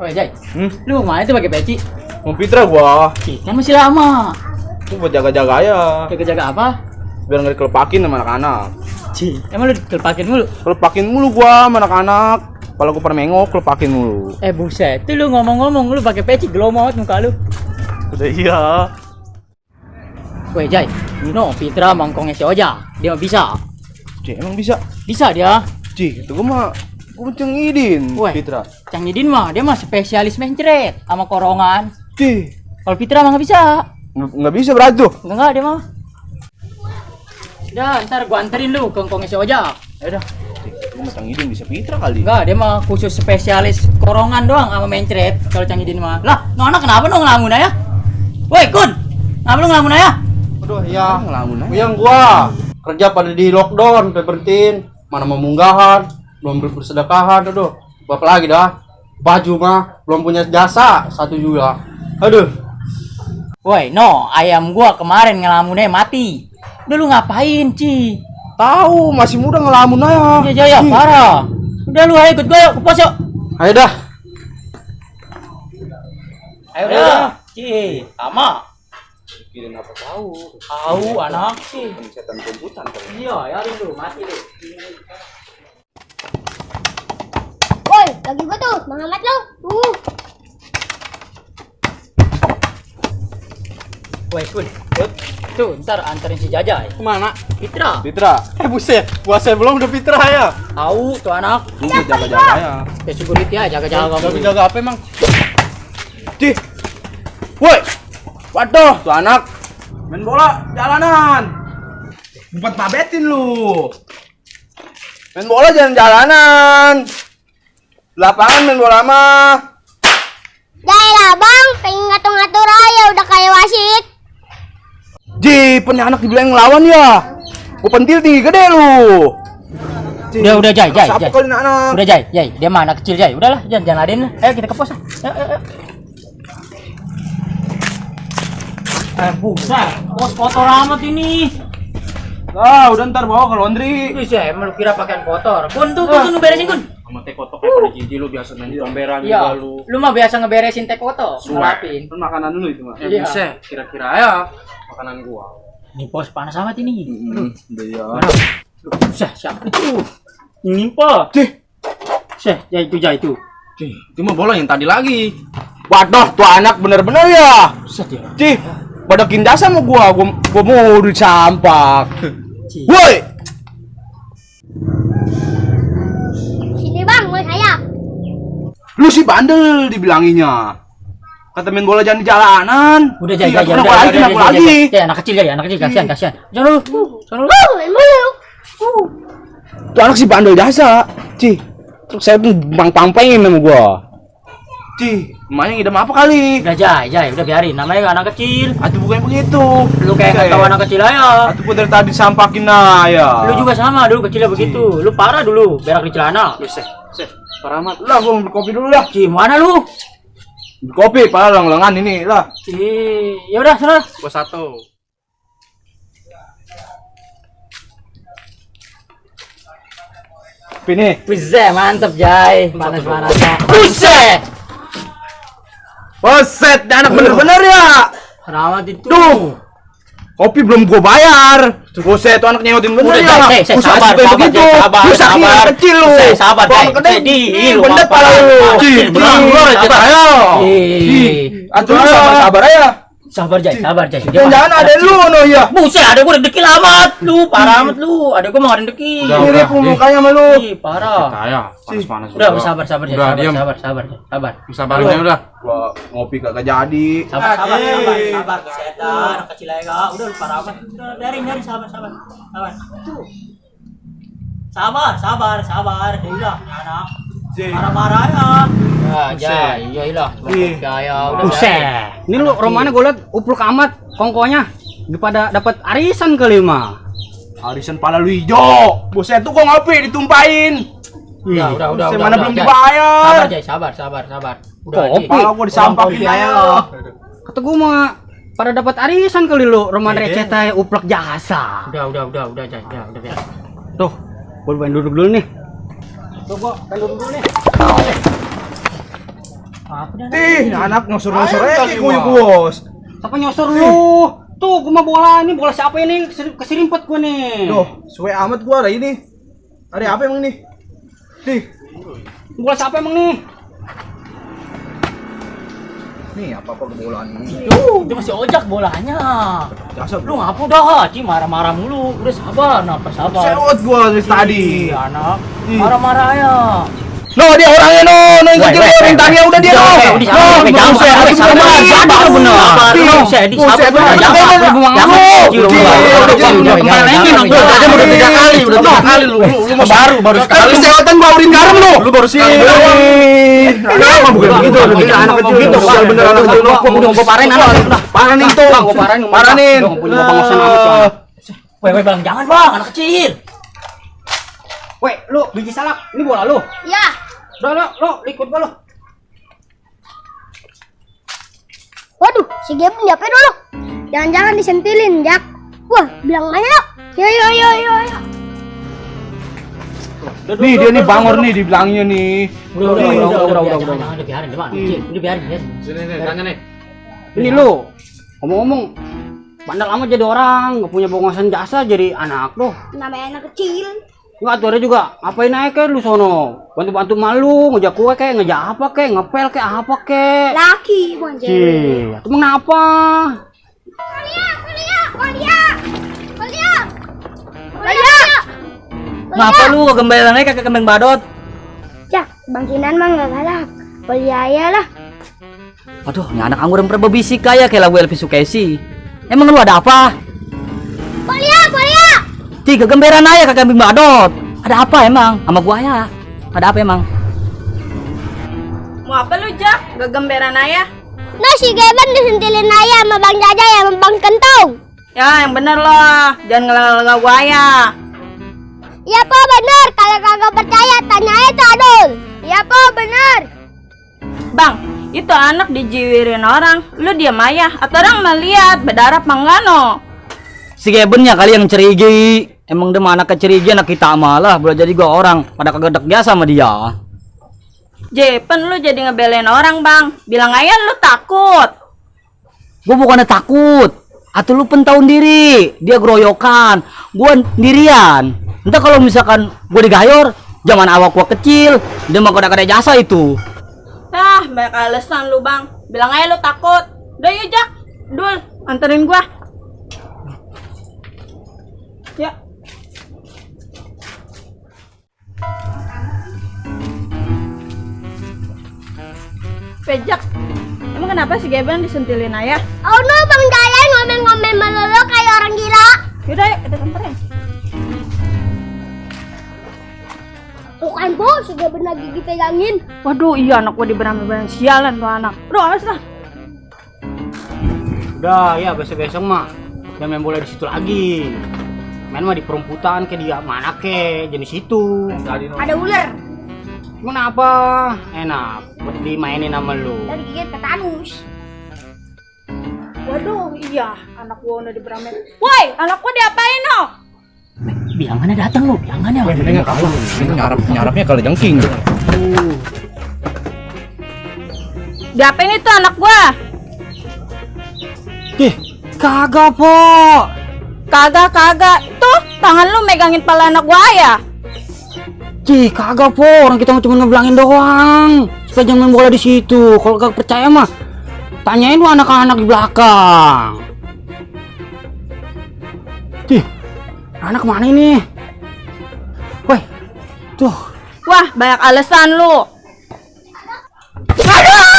Oh Jay, lu mau kemana tuh pakai peci? Mau Fitra gua. Kan masih lama. Itu buat jaga-jaga ya. Jaga-jaga apa? Biar nggak dikelepakin sama anak-anak. Emang lu kelepakin mulu? Kelepakin mulu gua sama anak-anak. Kalau gua pernah mengok, kelepakin mulu. Buset, tuh lu ngomong-ngomong lu pakai peci gelomot muka lu. Udah iya. Weh Jay, no Fitra mangkongnya si Oja, dia mah bisa. Emang bisa? Bisa dia. Itu gua mah Cang Idin. Weh, Fitra. Cang Idin mah dia mah spesialis mencret sama korongan. Kalau Fitra mah nggak bisa. Nggak bisa berarti tuh. Enggak dia mah. Udah, ntar gua anterin lu ke kongnya si Oja. Ya udah. Gua mah Cang Idin bisa Fitra kali. Enggak, dia mah khusus spesialis korongan doang sama mencret. Kalau Cang Idin mah. Lah, no anak kenapa no ngelamun aja? Woi, Kun. Kenapa lu ngelamun aja? Aduh, ya. Ngelamun aja. Yang gua kerja pada di lockdown, berhentiin. Mana mau munggahan, belum bersedekahan, aduh. Apa lagi dah? Baju mah belum punya jasa, satu juga. Aduh. Woi, no, ayam gua kemarin ngelamunnya mati. Udah lu ngapain, Ci? Tahu, masih muda ngelamun aja. Iya, Jaya, parah. Udah lu ayo ikut gua yuk, ke pos yuk. Ayo dah. Ayo udah. Ci, sama. Pikirin apa tahu? Tahu anak sih. Pencetan komputer kan. Iya, ya lu mati lu. Woi, lagi gua tuh, Muhammad lo. Woi, Kun. Tuh, ntar anterin si Jajai. Kemana? Fitra. Fitra. Buset, puasa belum udah Fitra ya. Tahu tuh anak. Lu jaga-jaga ya. Security ya, jaga-jaga kamu. Jaga apa emang? Woi. Waduh, tuh anak main bola jalanan. Buat pabetin lu. Main bola jalanan. Lapangan main bola mah. Jai lah bang, pengen ngatur-ngatur aja udah kayak wasit. Punya anak dibilang ngelawan ya. Gua pentil tinggi gede lu. Udah Jai. Siapa kali anak? Udah Jai, dia mah anak kecil Jai. Udahlah, jangan ladenin. Ayo kita ke pos. Ayo. Buset, pos kotor amat ini. Udah ntar bawa ke laundry. Wih, emang lu kira pakaian kotor. Kun tuh beresin, Kun. Sama teh kotok kayak pada cici lu biasa main di comberan juga Iya, lu. lu mah biasa ngeberesin teh kotor, Suwe. ngerapin. Kan makanan lu itu mah. Iya. Bisa kira-kira ya makanan gua. Ini pos panas amat ini. Udah ya. Siapa itu? Ini pak. Jai itu. Itu mah bola yang tadi lagi. Waduh, tuh anak bener-bener ya. Buset ya. Pada kinda sama gua mau dicampak. Woi. Sini bang, mau saya. Lu sih bandel dibilanginya. Kata main bola jangan di jalanan. Udah Jai. Kenapa lagi? Ya anak kecil kasihan. Jangan lu. Main mulu. Tuh anak sih bandel jasa. Terus saya tuh pang-pangpengin sama gua. Emaknya ngidam apa kali? Udah Jai, udah biarin. Namanya anak kecil. Atuh bukan begitu. Lu kayak nggak tahu anak kecil aja. Atuh gua dari tadi sampakin ya. Lu juga sama dulu kecilnya begitu. Lu parah dulu, berak di celana. Parah amat. Lah gua beli kopi dulu lah. Mana lu? Beli kopi, padahal lengan ini lah. Ya udah, sana. Gua satu. Ini. Buset, mantep Jai. Panas-panas. Buset. Buset, anak bener-bener ya. Rawat itu. Duh. Kopi belum gua bayar. Buset, tuh anak nyengotin bener Udah, ya. Jai, sabar, begitu. Lu sakit anak kecil lu. Sabar, Jai. Lu bendet pala lu. Ayo. Atuh sabar aja. Sabar Jai. Jangan ada lu no ya. Buset, ada gua dekil amat. Lu parah amat lu. Ada gua mau ada dekil. Mirip mukanya sama lu. Ih, parah. Kayak panas-panas. Udah, sabar Jai. Udah, diam. Sabar. Sabarnya udah. Gua ngopi kagak jadi. Sabar. Kesetan, anak kecil aja enggak. Udah lu parah amat. Udah, biarin, sabar. Tuh. Sabar. Udah, anak. Marah-marah ya. Iyalah. Udah. Buset. Ini lu romana gue liat upluk amat kongkonya. Daripada dapat arisan kali mah. Arisan pala lu hijau. Buset tuh gua ngopi ditumpahin. Udah. Mana belum dibayar. Sabar. Udah, Jai. Pala gua disampakin aja. Kata gue mah pada dapat arisan kali lu romana receh teh upluk jasa. Udah, Jai. Udah biar. Tuh, gue pengen duduk dulu nih. Tuh gua pengen duduk dulu nih. Apa dah? Ini anak ngosor-ngosor aja kuy bos. Siapa nyosor lu? Tuh, gua mah bola ini, bola siapa ini? Keserimpet gua nih. Loh, suwe amat gua ada ini. Ada apa emang nih? Nih, Bola siapa emang nih? nih apa-apa kebolaan ini. Itu masih ojak bolanya. Jasa Lu ngapu dah, Ci marah-marah mulu. Udah sabar, napa sabar. sewot gua dari tadi. Ih, anak. Marah-marah ya. No, dia orangnya no, yang kecil dia rintangnya udah dia no. Jangan saya sabar bener. Saya di sabar. Lu baru sekali sewatan baurin garam lu. Lu baru sih. Kenapa bukan begitu? Anak kecil gitu, bener anak kecil no. Gua parahin anak. Parahin tuh. Gua parahin. Parahin. Punya pengosan amat. Weh, Bang, jangan Bang, anak kecil. Weh, lu biji salak. Ini bola lu. Ya. Udah, lo ikut gua lo. Waduh, si Gebun diapain dulu? Jangan-jangan disentilin, Jak. Wah, bilang aja yuk. Yo. Nih dia nih bangor nih dibilangnya nih. Udah, jangan dibiarin, Bang. Udah biarin. Sini nih, tanya nih. Ini lu. Ngomong-ngomong, bandel amat jadi orang, nggak punya penguasaan jasa jadi anak lo. Namanya anak kecil. Nggak tuh ada juga, ngapain aja kayak lu sono? Bantu-bantu malu, ngejak kue kayak, ngejak apa kayak, ngepel kayak apa kayak. Laki, bukan cewek. Cih, itu kenapa? Kuliah. Ngapa lu kegembelan aja kayak kembang badot? Jak, Bang Kinan mah nggak galak. Kuliah ya lah. Aduh, ini anak anggur yang berbisik kayak lagu Elvis Sukaisi. Emang lu ada apa? Kuliah. Tiga gemberan aja kakak kambing badot. Ada apa emang? Sama gua ya. Ada apa emang? Mau apa lu, Jak? Gegemberan ayah? Nah, si Gebun disentilin aja sama Bang Jaja ya, sama Bang Kentong. Ya, yang bener loh. Jangan ngelang-ngelang gua ayah. Iya po bener, kalau kagak percaya tanya aja Adul. Iya po bener. Bang, itu anak dijiwirin orang. Lu diam ayah. Atau orang melihat berdarah panggano. Si Gebennya kali yang cerigi. Emang dia mah anak kecerigi, anak kita malah. Boleh jadi gua orang pada kagak biasa sama dia. Jepen lu jadi ngebelain orang, Bang. Bilang ayah lu takut. Gua bukannya takut. Atau lu pentahun diri. Dia geroyokan. Gua sendirian. Entah kalau misalkan gua digayor, zaman awak gua kecil, dia mah kada jasa itu. Ah, banyak alasan lu, Bang. Bilang aja lu takut. Udah yuk, Jak. Dul, anterin gua. Ya. Pejak. Emang kenapa si Geben disentilin ayah? Oh no, Bang Jaja ngomel-ngomel melulu kayak orang gila. Yaudah, yuk kita samperin. Bukan po, si Gebun lagi dipegangin. Waduh, iya anak gua diberang-berang sialan tuh anak. Udah, awas lah. Udah, ya besok-besok mah udah main bola di situ lagi. Main mah di perumputan kayak dia mana ke jenis itu. Ada ular. Kenapa? Enak buat dimainin sama lu. Dan digigit tetanus. Waduh, iya anak gua udah diberang-berang. Woi, anak gua diapain no? Biangannya datang lu, biangannya. Nyarapnya kalau jengking. Diapain itu anak gua? Ih, kagak po. Kagak. Tuh, tangan lu megangin pala anak gua ya? Cih, kagak po. Orang kita cuma ngebilangin doang. Supaya jangan main bola di situ. Kalau kagak percaya mah, tanyain lu anak-anak di belakang. Cih, anak mana ini? Woi, tuh. Wah, banyak alasan lu. Aduh!